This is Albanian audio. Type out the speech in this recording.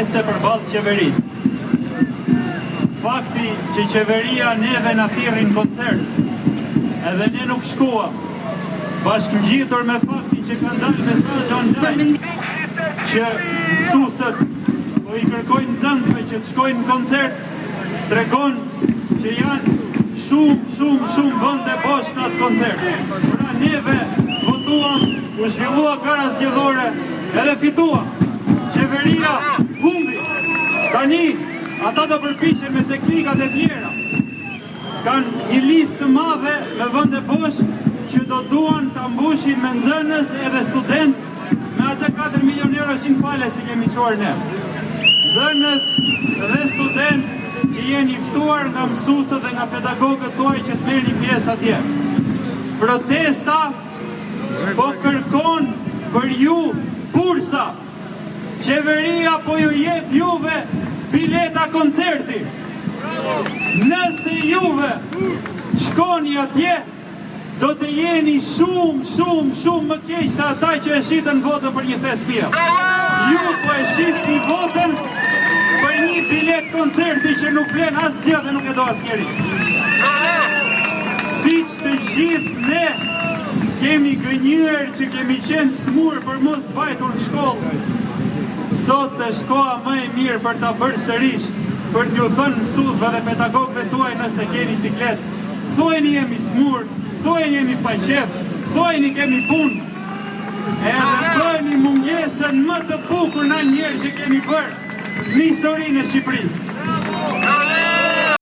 Proteste përballë qeverisë. Fakti që qeveria neve na thirri në koncert, edhe ne nuk shkuam, bashkëngjitur me faktin që kanë dalë mesazhe online që mësueset po i kërkojnë nxënësve që të shkojnë në koncert, tregon që janë shumë, shumë, shumë vende bosh në atë koncert. Pra neve votuam, u zhvillua gara zgjedhore edhe fituam. Qeveria humbi. Tani ata do përpiqen me teknikat e tjera. Kanë një listë të madhe me vende bosh që do duan ta mbushin me nxënës edhe studentë me atë 4 milion euro që në falje që kemi çuar ne. Nxënës dhe studentë që jeni ftuar nga mësuesët dhe nga pedagogët tuaj që të merrni pjesë atje. Protesta po kërkon për ju bursa. Qeveria po ju jep juve bileta koncerti. Nëse juve shkoni atje, do të jeni shumë, shumë, shumë më keq se ata që e shitën votën për një thes miell. Ju po e shisni votën për një biletë koncerti që nuk vlen asgjë dhe nuk e do asnjeri. Siç të gjithë ne kemi gënjyer që kemi qenë sëmurë për mos të vajtur në shkollë, sot është koha më e mirë për ta bërë sërish, për t'ju thënë mësuesve dhe pedagogëve tuaj nëse keni siklet, thuajini jemi sëmurë, thuajini jemi pa qejf, thuajini kemi punë, edhe bëni mungesën më të bukur ndonjëherë që keni bërë në historinë e Shqipërisë.